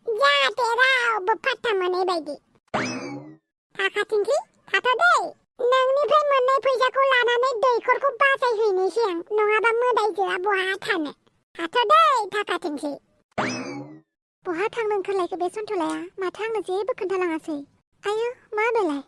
जाहाथे रावबो फात्ता मोनै बायदि। थाखा थिंख्लि थाथ'दै। नोंनिफ्राय मोननाय फैसाखौ लानानै दैखरखौ बासायहैनोसै आं, नङाबा मोदायजोआ बहा थानो। थाथ'दै थाखा थिंख्लि। बहा थांनो ओंखारलायखो बे सन्थलाया? माथो आंनो जेबो खोन्थालाङासै। आयौ मा बेलाय?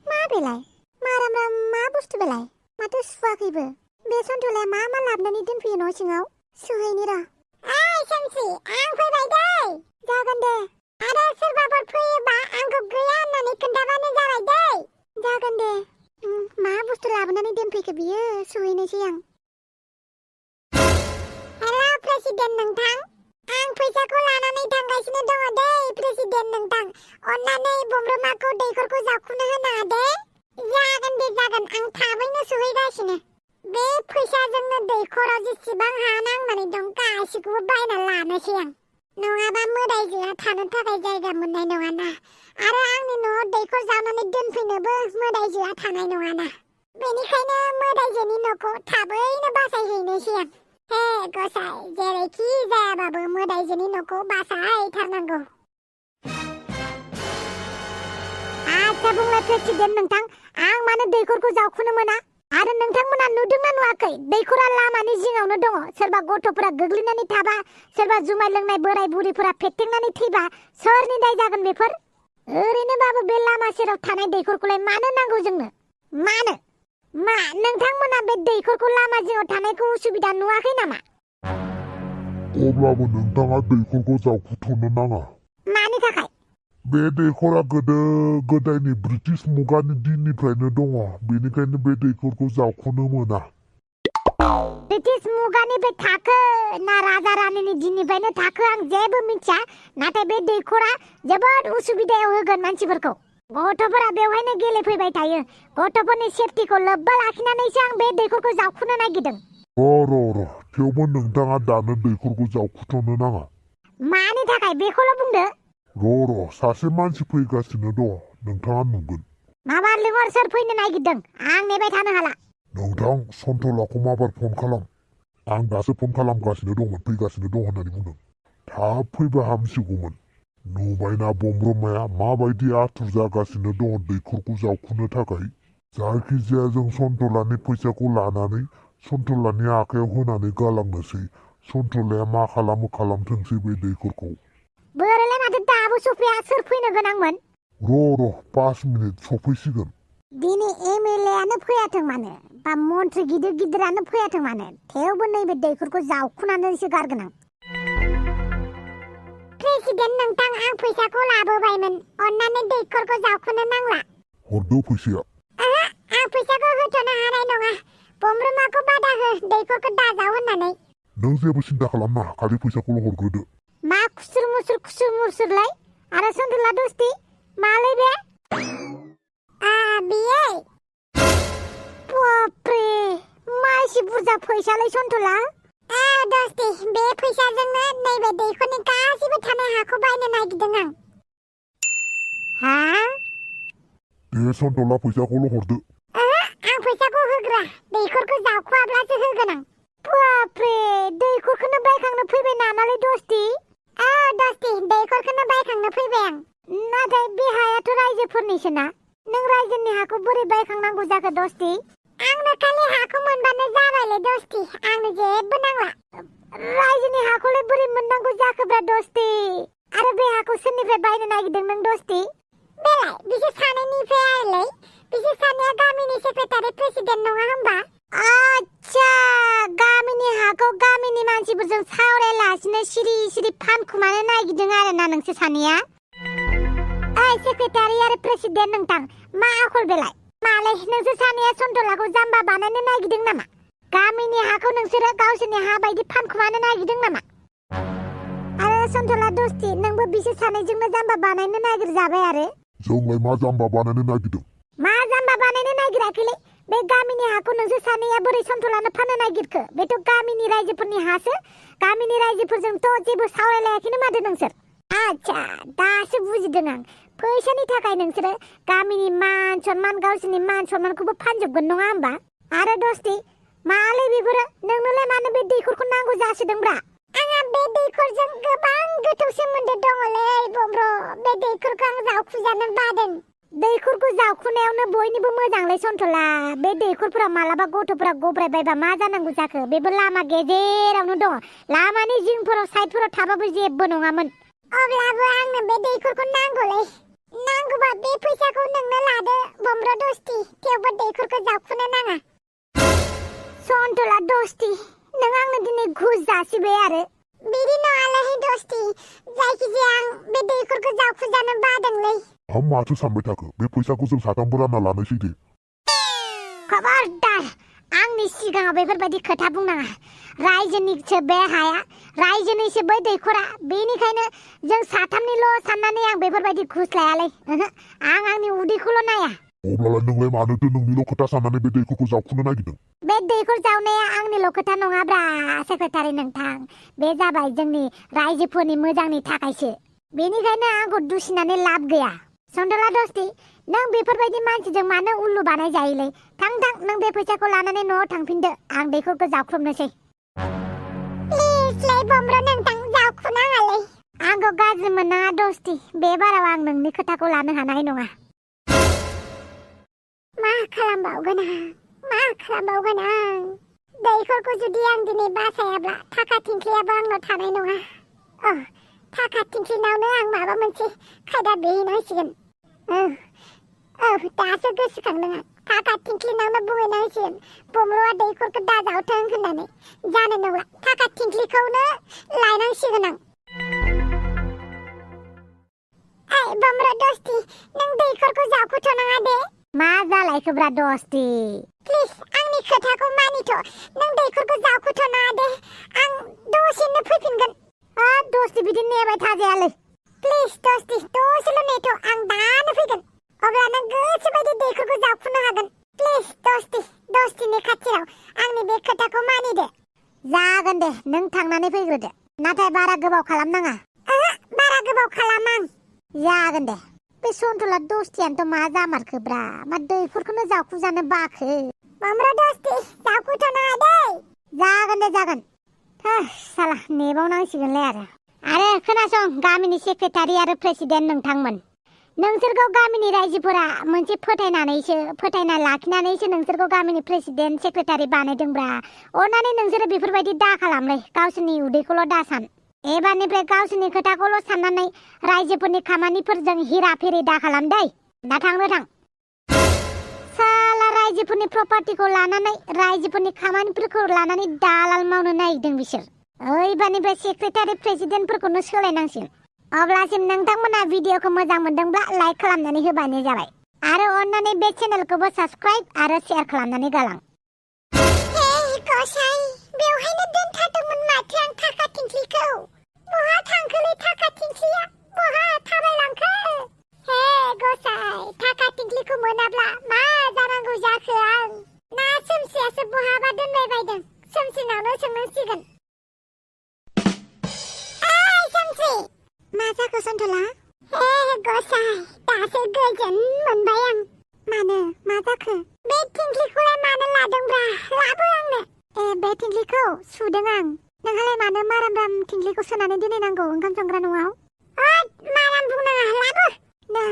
मा बेलाय? माराम राम मा बुस्थु बेलाय? माथो सुवाखैबो। बे सन्थलाया मा मा लाबोनानै दोनफैयो न' सिङाव? सोहैनि र'। ओइ सोमसि, आं फैबाय दै। जागोन दे। आरो सोरबाफोर फैयोबा आंखौ गैया होननानै खोन्थाबानो जाबाय दै। जागोन दे। मा बुस्थु लाबोनानै दोनफैखो बियो? सोहैनोसै आं। हेलौ प्रेसिडेन्ट नोंथां, आं फैसाखौ लानानै थांगासिनो दङ दै प्रेसिडेन्ट नोंथां। अन्नानै बमब्रमाखौ दैखरखौ जावखुनो होनाङा दे। जागोन दे जागोन, आं थाबैनो सहैगासिनो। बे फैसाजोंनो दैखराव जेसेबां हा नांनानै दं गासिखौबो बायना लानोसै आं। नङाबा मोदायजोआ थानो थाखाय जायगा मोननाय नङाना। आरो आंनि न'आव दैखर जावनानै दोनफैनोबो मोदायजोआ थानाय नङाना। बेनिखायनो मोदायजोनि न'खौ थाबैनो बासायहैनोसै आं। हे गसाइ, जेरैखि जायाबाबो मोदायजोनि न'खौ बासायथारनांगौ। आच्छा बुंलाय प्रेसिडेन्ट नोंथां, आं मानो दैखरखौ जावखुनो मोना? आरो नोंथांमोना नुदोंना नुवाखै? दैखरा लामानि जिङावनो दङ। सोरबा गथ'फोरा गोग्लैनानै थाबा, सोरबा जुमाय लोंनाय बोराय बुरिफोरा फेथेंनानै थैबा सोरनि दाय जागोन बेफोर? ओरैनोबाबो बे लामा सेराव थानाय दैखरखौलाय मानो नांगौ जोंनो? मानो? मा नोंथांमोना बे दैखरखौ लामा जिङाव थानायखौ उसुबिदा नुवाखै नामा? अब्लाबो नोंथाङा दैखरखौ जावखुथ'नो नाङा। मानि थाखाय? बे दैखरा गोदो गोदायनि ब्रिटिश मुगानि दिननिफ्रायनो दङ, बेनिखायनो बे दैखरखौ जावखुनो मोना। ब्रिटिश मुगानिफ्राय थाखो ना राजा रानिनि दिननिफ्रायनो थाखो आं जेबो मिथिया, नाथाय बे दैखरा जोबोद उसुबिदायाव होगोन मानसिफोरखौ। गथ'फोरा बेवहायनो गेलेफैबाय थायो। गथ'फोरनि सेफटिखौ लोब्बा लाखिनानैसो आं बे दैखरखौ जावखुनो नागिरदों। र' थेवबो नोंथाङा दानो दैखरखौ जावखुथ'नो नाङा। मानि थाखाय बेखौल' बुंदो। र' सासे मानसि फैगासिनो दं, नोंथाङा नुगोन। माबा लिंहर, सोर फैनो नागिरदों? आं नेबाय थानो हाला। नोंथां, सन्थलाखौ माबार फन खालाम। आं दासो फन खालामगासिनो दंमोन, फैगासिनो दं होननानै बुंदों। थाब फैबा हामसिगौमोन। नुबायना बमब्रमाया माबायदि आथुर जागासिनो दं दैखरखौ जावखुनो थाखाय। जायखिजाया जों सन्थलानि फैसाखौ लानानै सन्थलानि आखायाव होनानै गालांनोसै। सन्थलाया मा खालामो खालामथोंसै बे दैखरखौ। बोरैलाय माथो दाबो सफैया? सोर फैनो गोनांमोन? र' 5 मिनिट सफैसिगोन। दिनै एमएलएआनो फैयाथों मानो, बा मन्थ्रि गिदिर गिदिरानो फैयाथों मानो, थेवबो नैबे दैखरखौ जावखुनानैसो गारगोन आं। प्रेसिडेन्ट नोंथां, आं फैसाखौ लाबोबायमोन। अन्नानै दैखरखौ जावखुनो नांला। हरदो फैसाया। आं फैसाखौ होथ'नो हानाय नङा। बमब्रमाखौ बादा हो दैखरखौ दाजाव होननानै। नों जेबो सिन्था खालामनाङा, खालि फैसाखौल' हरग्रोदो। मा खुसुर मुसुरलाय? आरो सन्थला दस्ति, मालै बे? बियो? बाप्रे, मा एसे बुरजा फैसालै सन्थला? दस्ति, बे फैसाजोंनो नैबे दैखरनि गासैबो थानाय हाखौ बायनो नागिरदों आं। हा? दे सन्थला, फैसाखौल' हरदो। आं फैसाखौ होग्रा, दैखरखौ जावखुआब्लासो होगोन आं। बाप्रे, दैखरखौनो बायखांनो फैबाय नामालै दस्ति? दस्ति, दैखरखौनो बायखांनो फैबाय आं। नाथाय बे हायाथ' रायजोफोरनिसो ना? नों रायजोनि हाखौ बोरै बायखांनांगौ जाखो दस्ति? आंनो खालि हाखौ मोनबानो जाबायलै दस्ति, आंनो जेबो नांला। रायजोनि हाखौलाय बोरै मोननांगौ जाखोब्रा दस्ति? आरो बे हाखौ सोरनिफ्राय बायनो नागिरदों नों दस्ति? बेलाय बिसोर सानैनिफ्राय आरोलै। बिसोर सानैया गामिनि सेक्रेटारि प्रेसिडेन्ट नङा होमबा? आच्छा, गामिनि हाखौ गामिनि मानसिफोरजों सावरायालासिनो सिरि सिरि फानखुमानो नागिरदों आरोना नोंसोर सानैया? ओइ सेक्रेटारि आरो प्रेसिडेन्ट नोंथां, मा आखल बेलाय? मालाय नोंसोर सानैया सन्थलाखौ जाम्बा बानायनो नागिरदों नामा? गामिनि हाखौ नोंसोरो गावसोरनि हा बायदि फानखुमानो नागिरदों नामा? आरो सन्थला दस्ति, नोंबो बिसोर सानैजोंनो जाम्बा बानायनो नागिरजाबाय आरो? जोंलाय मा जाम्बा बानायनो नागिरदों? मा जाम्बा बानायनो नागिराखैलै। बे गामिनि हाखौ नोंसोर सानैया बोरै सन्थलानो फाननो नागिरखो? बेथ' गामिनि रायजोफोरनि हासो। गामिनि रायजोफोरजोंथ' जेबो सावरायलायाखैनो माथो नोंसोर। आच्छा, दासो बुजिदों आं। फैसानि थाखाय नोंसोरो गामिनि मान सन्मान, गावसोरनि मान सन्मानखौबो फानजोबगोन नङा होमबा? आरो दस्ति, मालै बेफोरो? नोंनोलाय मानो बे दैखरखौ नांगौ जासोदोंब्रा? आंहा बे दैखरजों गोबां गोथौ सोमोन्दो सोमोन्दो दङलै बम्ब्र बे दैखरखौ आं जावखुजानो बादों दैखरखौ जावखुनायावनो बयनिबो मोजांलै सन्थला बे दैखरफोरा मालाबा गथ'फोरा गब्रायबायबा मा जानांगौ जाखो बेबो लामा गेजेरावनो दङ लामानि जिंफोराव साइडफोराव थाबाबो जेबो नङामोन अब्लाबो आंनो बे दैखरखौ नांगौलै नांगौबा बे फैसाखौ नोंनो लादो बम्ब्र दस्ति थेवबो दैखरखौ जावखुनो नाङा सन्थला दस्ति नों आंनो दिनै घुस जासिबाय आरो बिदि नङालै दस्ति जायखिजाया आं बे दैखरखौ जावखुजानो बादोंलै आं माथो सानबाय थाखो बे फैसाखौ जों साथामबो रानना लानोसै दे खबरदार आंनि सिगाङाव बेफोरबायदि खोथा बुंनाङा रायजोनिसो बे हाया रायजोनिसो बै दैखरा बेनिखायनो जों साथामनिल' साननानै आं बेफोरबायदि घुस लायालै आं आंनि उदैखौल' नाया अब्लालाय नोंलाय मानोथो नोंनिल' खोथा साननानै बे दैखरखौ जावखुनो नागिरदों बे दैखर जावनाया आंनिल' खोथा नङाब्रा सेक्रेटारि नोंथां बे जाबाय जोंनि रायजोफोरनि मोजांनि थाखायसो बेनिखायनो आंखौ दुसिनानै लाब गैया सन्थला दस्ति नों बेफोरबायदि मानसिजों मानो उल्लु बानाय जायोलै थां नों बे फैसाखौ लानानै न'आव थांफिनदो आं दैखरखौ जावख्रुबनोसै प्लिजलै बम्ब्र नोंथां जावखुनाङालै आंखौ गाज्रि मोननाङा दस्ति बे बाराव आं नोंनि खोथाखौ लानो हानाय नङा मा खालामबावगोन आं दैखरखौ जुदि आं दिनै बासायाब्ला थाखा थिंख्लियाबो आंनाव थानाय नङा थाखा थिंख्लिनावनो आं माबा मोनसे खायदा बेहैनांसिगोन दासो गोसोखांदों आं थाखा थिंख्लिनावनो बुंहैनांसिगोन बम्ब्रआ दैखरखौ दाजावथों होननानै जानो नंला थाखा थिंख्लिखौनो लायनांसिगोन आं बम्ब्र दस्ति नों दैखरखौ जावखुथ'नाङा दे मा जालायखोब्रा दस्ति प्लिज आंनि खोथाखौ मानिथ' नों दैखरखौ जावखुथ'नाङा दे आं दसेनो फैफिनगोन दस्ति बिदि नेबाय थाजायालै प्लिज दस्ति दसेल' नेथ' आं दानो फैगोन अब्ला नों गोसोबायदि दैखरखौ जावखुनो हागोन प्लिज दस्तिनि खाथियाव आंनि बे खोथाखौ मानिदो जागोन दे नों थांनानै फैग्रोदो नाथाय बारा गोबाव खालामनाङा बारा गोबाव खालामा आं जागोन दे बे सन्थला दस्तियानोथ' मा जामारखोब्रा मा दैखरखौनो जावखुजानो बाखो बम्ब्र दस्ति जावखुथ'नाङा दै जागोन दे जागोन साला नेबावनांसिगोनलै आरो खोनासं गामिनि सेक्रेटारि आरो प्रेसिडेन्ट नोंथांमोन नोंसोरखौ गामिनि रायजोफोरा मोनसे फोथायना लाखिनानैसो नोंसोरखौ गामिनि प्रेसिडेन्ट सेक्रेटारि बानायदोंब्रा अननानै नोंसोरो बेफोरबायदि दा खालामलै गावसोरनि उदैखौल' दा सान एबारनिफ्राय गावसोरनि खोथाखौल' साननानै रायजोफोरनि खामानिफोरजों हेरा फेरि दा खालाम दै दा थांनो थां साला रायजोफोरनि प्रपार्टिखौ लानानै रायजोफोरनि खामानिफोरखौ लानानै दालाल मावनो नागिरदों बिसोर एबारनिफ्राय सेक्रेटारि प्रेसिडेन्टफोरखौनो सोलायनांसिगोन अब्लासिम नोंथांमोना भिडिअखौ मोजां मोनदोंब्ला लाइक खालामनानै होबानो जाबाय आरो अन्नानै बे चेनेलखौबो साबस्क्राइब आरो शेयार खालामनानै गालां गसाइ बेवहायनो दोनथारदोंमोन माथो आं थाखा थिंख्लिखौ बहा थांखोलै थाखा थिंख्लिया बहा थाबायलांखो हे गसाइ थाखा थिंख्लिखौ मोनाब्ला मा जानांगौ जाखो आं ना सोमसियासो बहाबा दोनबाय बायदों सोमसिनावनो सोंनांसिगोन मा जाखो सन्थला हे गसाइ दासो गोजोन मोनबाय आं मानो मा जाखो बे थिंख्लिखौलाय मानो लादोंब्रा लाबो आंनो बे थिंख्लिखौ सुदों आं नोंहालाय मानो माराम थिंख्लिखौ सोनानै दोननांगौ ओंखाम संग्रा न'आव माराम बुंनाङा लाबो नो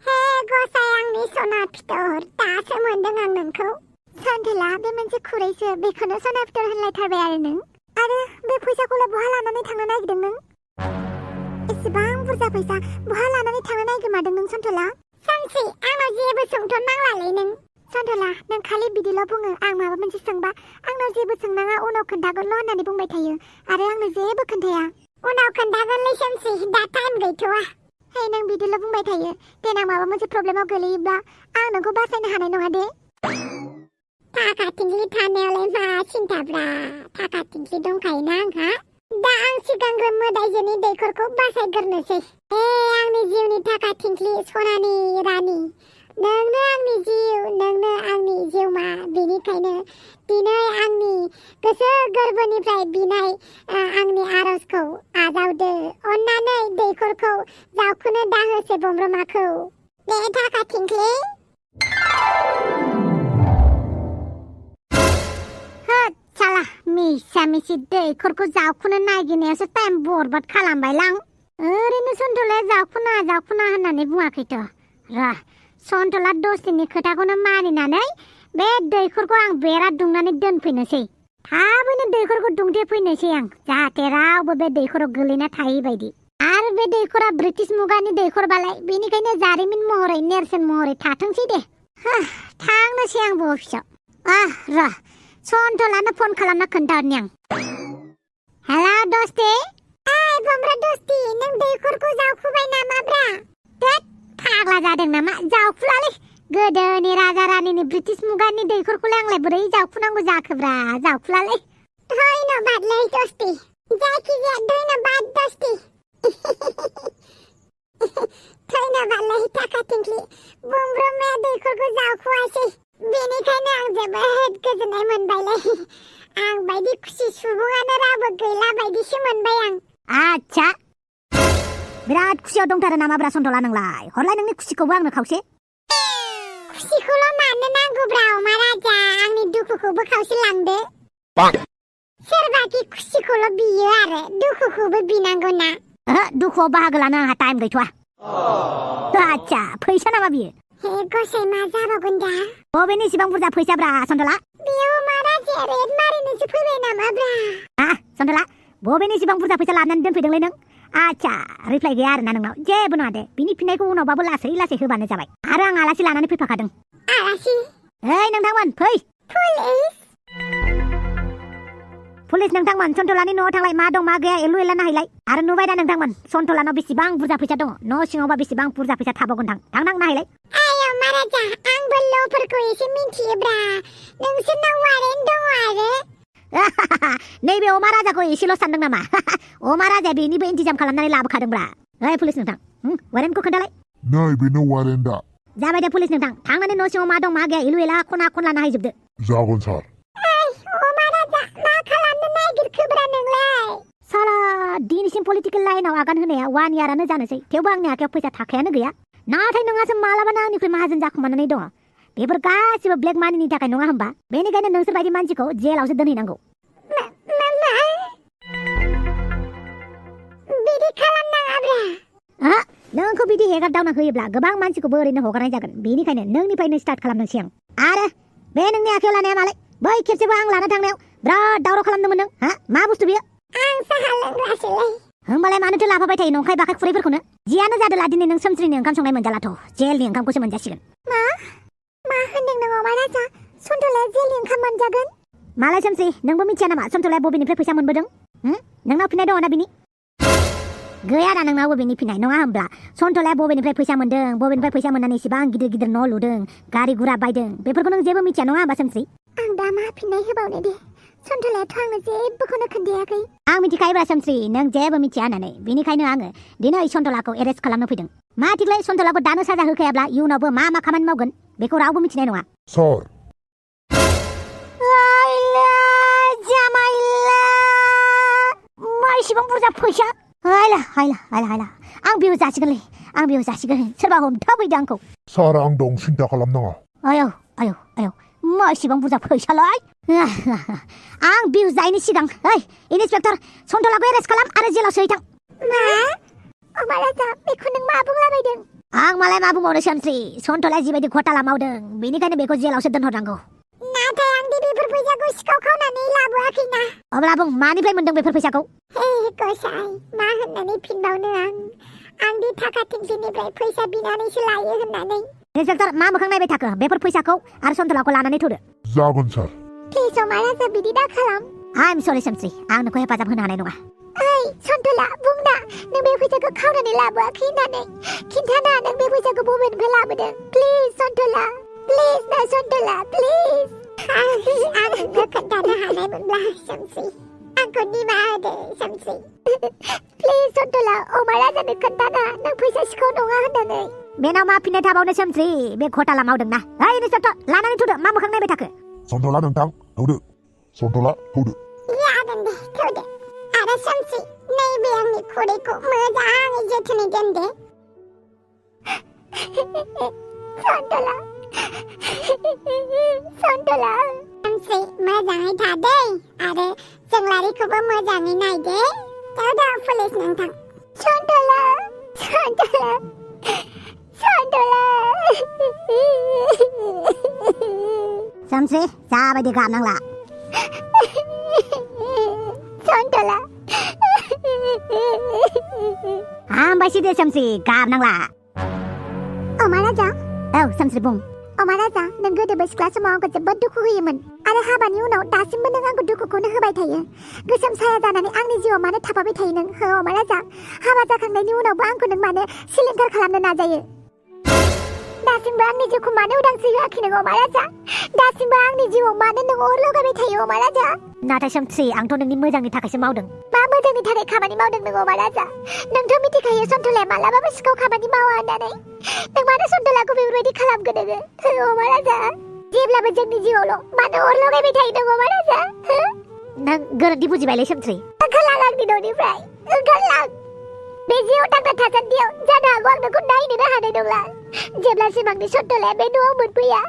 हे गसाइ आंनि सना फिथर दासो मोनदों आं नोंखौ सन्थला बे मोनसे खुरैसो बेखौनो सना फिथर होनलायथारबाय आरो बे फैसाखौलाय बहा लानानै थांनो नागिरदों नों एसेबां बुरजा फैसा बहा लानानै थांनो नागिरमादों नों सन्थला सानसे आंनाव जेबो सोंथ' नांलालै नों सन्थला नों खालि बिदिल' बुङो आं माबा मोनसे सोंबा आंनाव जेबो सोंनाङा उनाव खोन्थागोनल' होननानै बुंबाय थायो आरो आंनो जेबो खोन्थाया उनाव खोन्थागोनलै सानसे दा टाइम गैथ'वा हे नों बिदिल' बुंबाय थायो देनां माबा मोनसे प्रब्लेमाव गोलैयोब्ला आं नोंखौ बासायनो हानाय नङा दे थाखा थिंख्लि थानायावलाय मा सिन्थाब्रा थाखा थिंख्लि दंखायोना आंहा दा आं सिगांग्रो मोदायजोनि दैखरखौ बासायग्रोनोसै आंनि जिउनि थाखा थिंख्लि सनानि रानि नोंनो आंनि जिउ नोंनो आंनि जिउमा बेनिखायनो दिनै आंनि गोसो गोरबोनिफ्राय बिनाय आंनि आरजखौ आजावदो अन्नानै दैखरखौ जावखुनो दाहोसै बम्ब्रमाखौ दे थाखा थिंख्लि साला मिसा मिसि दैखरखौ जावखुनो नागिरनायावसो टाइम बरबाद खालामबायलां ओरैनो सन्थलाया जाखुना होननानै बुङाखैथ' र' सन्थला दस्तिनि खोथाखौनो मानिनानै बे दैखरखौ आं बेरा दुंनानै दोनफैनोसै थाबैनो दैखरखौ दुंथेफैनोसै आं जाहाथे रावबो बे दैखराव गोलैना थायै बायदि आरो बे दैखरा ब्रिटिश मुगानि दैखरबालाय बेनिखायनो जारिमिन महरै नेरसोन महरै थाथोंसै दे थांनोसै आंबो अफिसाव र' सन्थलानो फन खालामना खोन्थाहरनि आं हेलौ दस्ति ओइ बमब्रा दस्ति नों दैखरखौ जावखुबाय नामाब्रा देत फाग्ला जादों नामा जावखुलालै गोदोनि राजा रानिनि ब्रिटिश मुगानि दैखरखौलाय आंलाय बोरै जावखुनांगौ जाखोब्रा जावखुलालै धन्यबादलै दस्ति जायखिजाया धन्यबाद दस्ति धन्यबादलै थाखा थिंख्लि बमब्रमाया दैखरखौ जावखुवासै बेनिखायनो आं जोबोद गोजोननाय मोनबायलै आं बायदि खुसि सुबुङानो रावबो गैला बायदिसो मोनबाय आं आच्छा बिराद खुसियाव दंथारो नामाब्रा सन्थला नोंलाय हरलाय नोंनि खुसिखौबो आंनो खावसे खुसिखौल' मानो नांगौब्रा अमा राजा आंनि दुखुखौबो खावसे लांदो सोरबाखि खुसिखौल' बियो आरो दुखुखौबो बिनांगौ ना दुखुआव बाहागो लानो आंहा टाइम गैथ'वा आच्छा फैसा नामा बियो हे गसाइ मा जाबावगोन दा बबेनि इसिबां बुरजा फैसाब्रा सन्थला बेयाव अमा राजाया रेड मारिनोसो फैबाय नामाब्रा सन्थला बबेनि इसिबां बुरजा फैसा लानानै दोनफैदोंलै नों आच्छा रिप्लाइ गैया आरोना नोंनाव जेबो नङा दे बिनि फिननायखौ उनावबाबो लासै लासै होबानो जाबाय आरो आं आलासि लानानै फैफाखादों आलासि ओइ नोंथांमोन फै पुलिस नोंथांमोन सन्थलानि न'आव थांलाय मा दं मा गैया एलु एला नायलाय आरो नुबाय दा नोंथांमोन सन्थलानाव बेसेबां बुरजा फैसा दङ न' सिङावबा बेसेबां बुरजा फैसा थाबावगोन थांनां नायलाय आयो महाराजा आंबो ल'फोरखौ एसे मिन्थियोब्रा नोंसोरनाव वारेन्ट दङ आरो नैबे अमा राजाखौ एसेल' सानदों नामा अमा राजाया बेनिबो इन्तिजाम खालामनानै लाबोखादोंब्रा ओइ पुलिस नोंथां वारेन्टखौ खोन्थालाय नै बेनो वारेन्टआ जाबाय दे पुलिस नोंथां थांनानै न' सिङाव मा दं मा गैया एलु एला खना खनला नायजोबदो जागोन सार अमा राजा मा खालामनो नागिरखोब्रा नोंलाय साला दिनैसिम पलिटिकेल लाइनाव आगान होनाया 1 इयारानो जानोसै थेवबो आंनि आखायाव फैसा थाखायानो गैया नाथाय नोंहासो मालाबानो आंनिख्रुइ माहाजोन जाखुमानानै दङ बेफोर गासिबो ब्लेक मानिनि थाखाय नङा होमबा बेनिखायनो नोंसोर बायदि मानसिखौ जेलावसो दोनहैनांगौ बिदि खालामनाङाब्रा नोंखौ बिदि हेगारदावना होयोब्ला गोबां मानसिखौबो ओरैनो हगारनाय जागोन बेनिखायनो नोंनिफ्रायनो स्टार्ट खालामनोसै आं आरो बे नोंनि आखायाव लानाया मालाय बै खेबसेबो आं लाना थांनायाव बिराद दावराव खालामदोंमोन नों मा बुस्थु बियो आं साहा लोंग्रासोलै होमबालाय मानोथो लाफाबाय थायो नंखाय बाखाय खुरैफोरखौनो जियानो जादोला दिनै नों सोमस्रिनि ओंखाम संनाय मोनजालाथ' जेलनि ओंखामखौसो मोनजासिगोन मा होनदों नों अमा राजा सन्थलाया जेलनि ओंखाम मोनजागोन मालाय सोमस्रि नोंबो मिथिया नामा सन्थलाया बबेनिफ्राय फैसा मोनबोदों नोंनाव फिननाय दङ ना बिनि गैया दा नोंनावबो बिनि फिननाय नङा होमब्ला सन्थलाया बबेनिफ्राय फैसा मोनदों बबेनिफ्राय फैसा मोननानै इसिबां गिदिर गिदिर न' लुदों गारि गुरा बायदों बेफोरखौ नों जेबो मिथिया नङा होमबा सोमस्रि आं दा मा फिननाय होबावनो दे सन्थलायाथ' आंनो जेबोखौनो खोन्थायाखै आं मिथिखायोब्रा सोमस्रि नों जेबो मिथिया होननानै बेनिखायनो आङो दिनै सन्थलाखौ एरेस्ट खालामनो फैदों मा थिगलाय सन्थलाखौ दानो साजा होखायाब्ला इयुनावबो मा मा खामानि मावगोन बेखौ रावबो मिथिनाय नङा सार मा इसिबां बुरजा फैसा हायला आं बेयाव जासिगोन सोरबा हमथाफैदो आंखौ सार आं दं सिन्था खालामनाङा आयौ मा इसिबां बुरजा फैसालाय आं बिउ जायनि सिगां इन्सपेक्टर सन्थलाखौ एरेस्ट खालाम आरो जेलाव सोहैथां मा अमा राजा बेखौ नों मा बुंलाबायदों आं मालाय मा बुंबावनो सोमस्रि सन्थलाया जिबायदि घोटाला मावदों बेनिखायनो बेखौ जेलावसो दोनहरनांगौ नाथाय आं दि बेफोर फैसाखौ सिखाव खावनानै लाबोआखैना अब्ला बुं मानिफ्राय मोनदों बेफोर फैसाखौ गसाइ मा होननानै फिनबावनो आं दि थाखा थिंख्लिनिफ्राय फैसा बिनानैसो लायो होननानै इन्सपेक्टर मा मोखां नायबाय थाखो बेफोर फैसाखौ आरो सन्थलाखौ लानानै थ'दो जागोन सार प्लिज अमा राजा बिदि दा खालाम आइ एम सरि सोमस्रि आं नोंखौ हेफाजाब होनो हानाय नङा ओइ सन्थला बुं दा नों बे फैसाखौ खावनानै लाबोआखै होननानै खिन्थाना नों बे फैसाखौ बबेनिफ्राय लाबोदों प्लिज सन्थला प्लिज ना सन्थला प्लिज आं नोंनो खोन्थानो हानायमोनब्ला सोमस्रि आंखौ निमाहा होदो सोमस्रि प्लिज सन्थला अमा राजानो खोन्थाना नों फैसा सिखाव नङा होननानै बेनाव मा फिननाय थाबावनो सोमस्रि बे घोटाला मावदोंना इन्सपेक्टर लानानै थ'दो मा मोखां नायबाय थाखो सन्थला नोंथां थौदो सन्थला थौदो जागोन दे थौदो आरो सोमस्रि नैबे आंनि खुरैखौ मोजाङै जोथोनै दोनदे सन्थला सोमस्रि मोजाङै थादै आरो जोंलारिखौबो मोजाङै नायदे दा पुलिस नोंथां सन्तला सन्तला सन्तला समस्रि जाबायदि गाबनांला सन्तला हामबायसै दे समस्रि गाबनांला अमा राजा औ समस्रि बुं अमा राजा नों गोदोबो सिख्ला समाव आंखौ जोबोद दुखु होयोमोन आरो हाबानि उनाव दासिमबो नों आंखौ दुखुखौनो होबाय थायो गोसोम साया जानानै आंनि जिउआव मानो थाफाबाय थायो नों हो अमा राजा हाबा जाखांनायनि उनावबो आंखौ नों मानो सिलिंखार खालामनो नाजायो दासिमबो आंनि जिउखौ मानो उदांस्रि होआखै नों अमा राजा दासिमबो आंनि जिउआव मानो नों अर लगायबाय थायो अमा राजा नाथाय समस्रि आंथ' नोंनि मोजांनि थाखायसो मावदों मा मोजांनि थाखाय खामानि मावदों नों अमा राजा नोंथ' मिथिखायो सन्तलाया मालाबाबो सिखाव खामानि मावा होननानै नों मानो सन्तलाखौ बेफोरबायदि खालामगोन नोङो अमा राजा जेब्लाबो जोंनि जिउआवल' मानो अर लगायबाय थायो नों अमा राजा नों गोरोन्थि बुजिबायलै समस्रि ओंखारलां आंनि न'निफ्राय ओंखारलां बे जिउआव थांना थासान्दियाव जानो हागौ आं नोंखौ नायनोनो हानाय नंला जेब्लासिम आंनि सन्तलाया बे न'आव मोनफैया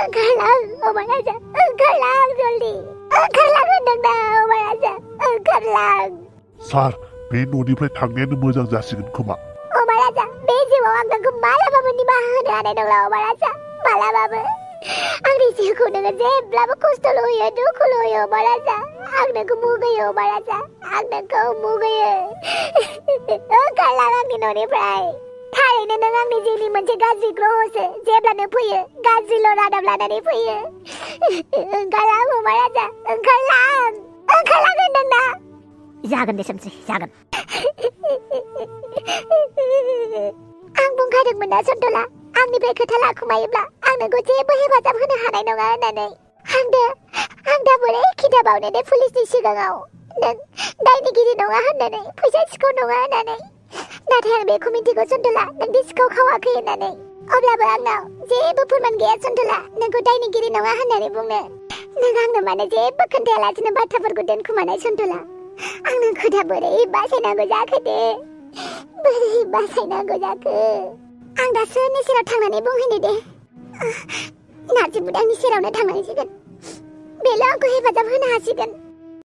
ओंखारलां अमा राजा ओंखारलां जल्दि ओंखारलां होनदों ना अमा राजा ओंखारलां सार बे न'निफ्राय थांनायानो मोजां जासिगोन खोमा अमा राजा बे जिउआव आं नोंखौ मालाबाबो निमाहा होनो हानाय नंला अमा राजा मालाबाबो आंनि जिउखौ नोङो जेब्लाबो खस्थ'ल' होयो दुखुल' होयो अमा राजा आं नोंखौ मुगैयो अमा राजा आं नोंखौ मुगैयो ओंखारलां आंनि न'निफ्राय थारैनो नों आंनि जिउनि मोनसे गाज्रि ग्रहसो जेब्लानो फैयो गाज्रिल' रादाब लानानै फैयो ओंखारलां अमा राजा ओंखारलां होनदों ना जागोन दे समस्रि जागोन आं बुंखादोंमोन ना सन्तला आंनिफ्राय खोथा लाखुमायोब्ला आं नोंखौ जेबो हेफाजाब होनो हानाय नङा होननानै आं दा बोरै खिथाबावनो दे पुलिसनि सिगाङाव नों दायनिगिरि नङा होननानै फैसा सिखाव नङा होननानै नाथाय आं बेखौ मिथिगौ सन्तला नोंदि सिखाव खावाखै होननानै अब्लाबो आंनाव जेबो फोरमान गैया सन्तला नोंखौ दायनिगिरि नङा होननानै बुंनो नों आंनो मानो जेबो खोन्थायालासिनो बाथ्राफोरखौ दोनखुमानाय सन्तला आं नोंखौ दा बोरै बासायनांगौ जाखो दे बोरै बासायनांगौ जाखो आं दा सोरनि सेराव थांनानै बुंहैनो दे नार्जि बुदांनि सेरावनो थांनांसिगोन बेल' आंखौ हेफाजाब होनो हासिगोन